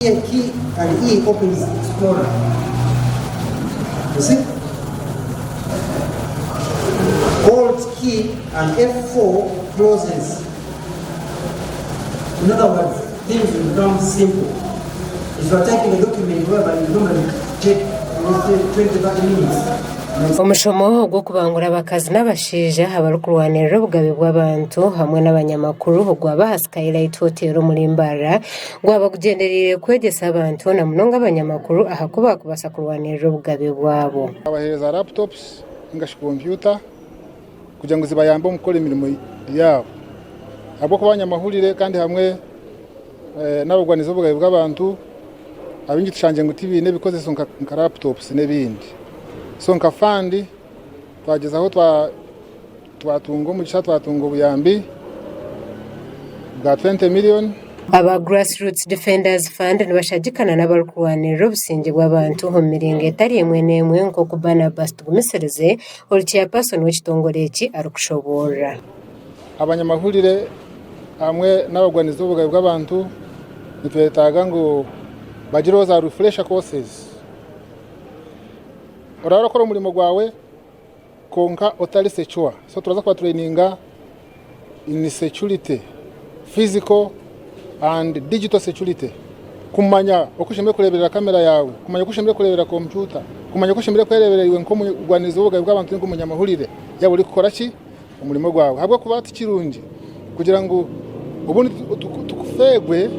Here key and E opens Explorer. You see? Alt key and F4 closes. In other words, things will become simple. If you are typing a document whereby you normally take, let's say, 20, 30 minutes, Omushomo ogw'okubangura abakazi n'abashaija abarikurwanirira obugabe bw'abantu hamwe n'abanyamakuru ogwaba aha Skylight Hotel omuri Mbarara gwaba gugyendereire kwegyesa abantu na munonga abanyamakuru aha ku baakubaasa kurwanirira obugabe bwabo. Twabaheereza laptops ninga shi kompyuta kugira ngu zibayambe omu kukora emirimo yaabo ahabw'okuba abanyamahurire kandi hamwe n'abarwanizi b'obugabe bw'abantu abaingi tushangire ngu tibaine ebikozeso nka laptops n'ebindi. So nka fund twagyezaho twatunga omugisha twatunga obuyambi bwa 20 million. Aba Grassroots Defenders Fund nibashagikana n'abarikurwanirira obusingye bw'abantu omu miringo etari emwe n'emwe nk'oku Barnabas Tugumisirize, ori Chairperson w'ekitongore eki arikushoboorora. Abanyamahurire hamwe n'abarwanizi b'obugabe bw'abantu nitwetaaga ngu bagireho za refresher courses. Oraba orakora omurimo gwawe kwonka otari secure. So turaza kubatraininga in security, physical and digital security. Kumanya oku oshemereire kureeberera kamera yaawe, kumanya oku oshemereire kureeberera kompyuta, kumanya oku oshemereire kwereeberera iwe nk'omurwanirizi w'obugabe bw'abantu ninga omunyamahurire yaaba orikukora ki? Omurimo gwawe. Ahabw'okuba tikirungi kugira ngu obundi tukufeegwe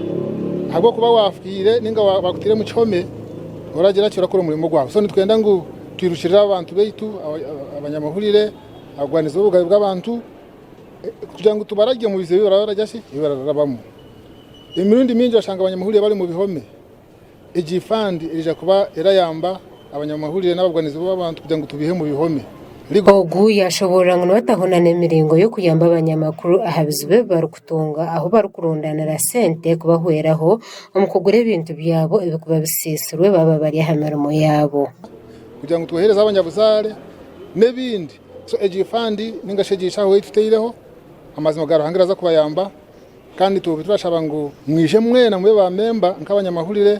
ahabw'okuba waafiire ninga baakutaire omu kihome oragira ki? Orakora omurimo gwawe. So nitwenda ngu twirukirire abantu baitu abanyamahurire, abarwanizi b'obugabe bw'abantu kugira ngu tubaragye omu bizibu ebi baraba ki? Ebi bararabamu. Emirundi mingi oshanga abanyamahurire bari omu bihome. Egi fund erija kuba erayamba abanyamahurire n'abarwanizi b'abantu kugira ngu tubiihe omu bihome. Ogu yashoboorora ngu nibataho n'emiringo y'okuyamba abanyamakuru aha bizibu ebi barikutunga ahu barikurundanira sente kubahweraho omu kugura ebintu byabo ebirikuba bisiisirwe baaba bari aha mirimo yaabo. Kugira ngu twohereze abanyabuzaare n'ebindi. So egi fund ninga shi egi nshaho ei tutaireho, amazima ga Ruhanga eraza kubayamba. Kandi itwe turashaba ngu mwije mwena mube ba memba nk'abanyamahurire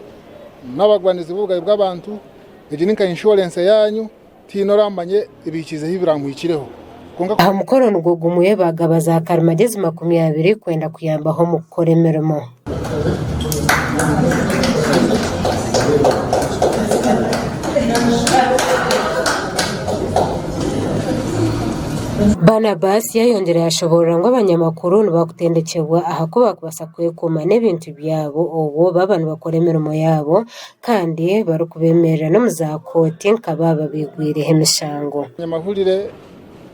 n'abagwanizi b'obugabe bw'abantu. Egi ni nka inshuwarensi yaanyu, tihaine oramanye ebihikiirizi ebi biramuhikireho. Kwonka. Aha mukoro nigwo gumwe baagaba za karimagyezi 20 kwenda kuyambaho omu kukora emirimo. Barnabas yayongyera yashoboorora ngu abanyamakuru nibakutendekyebwa aha ku bakubaasa kwekuuma n'ebintu byabo obwo baaba nibakora emirimo yaabo kandi barikubemerera n'omu za kooti nka baaba baigwireho emishango. Abanyamahurire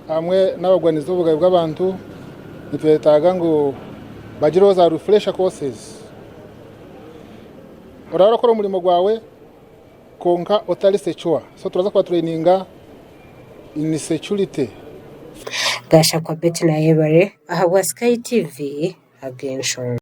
hamwe n'abarwanizi b'obugabe bw'abantu nitwetaaga ngu bagireho za refresher courses. Oraba orakora omurimo gwawe kwonka otari secure so turaza kubatraininga in security. Gashakwa Betty Nayebare ahabwa Sky TV ag'enshonga.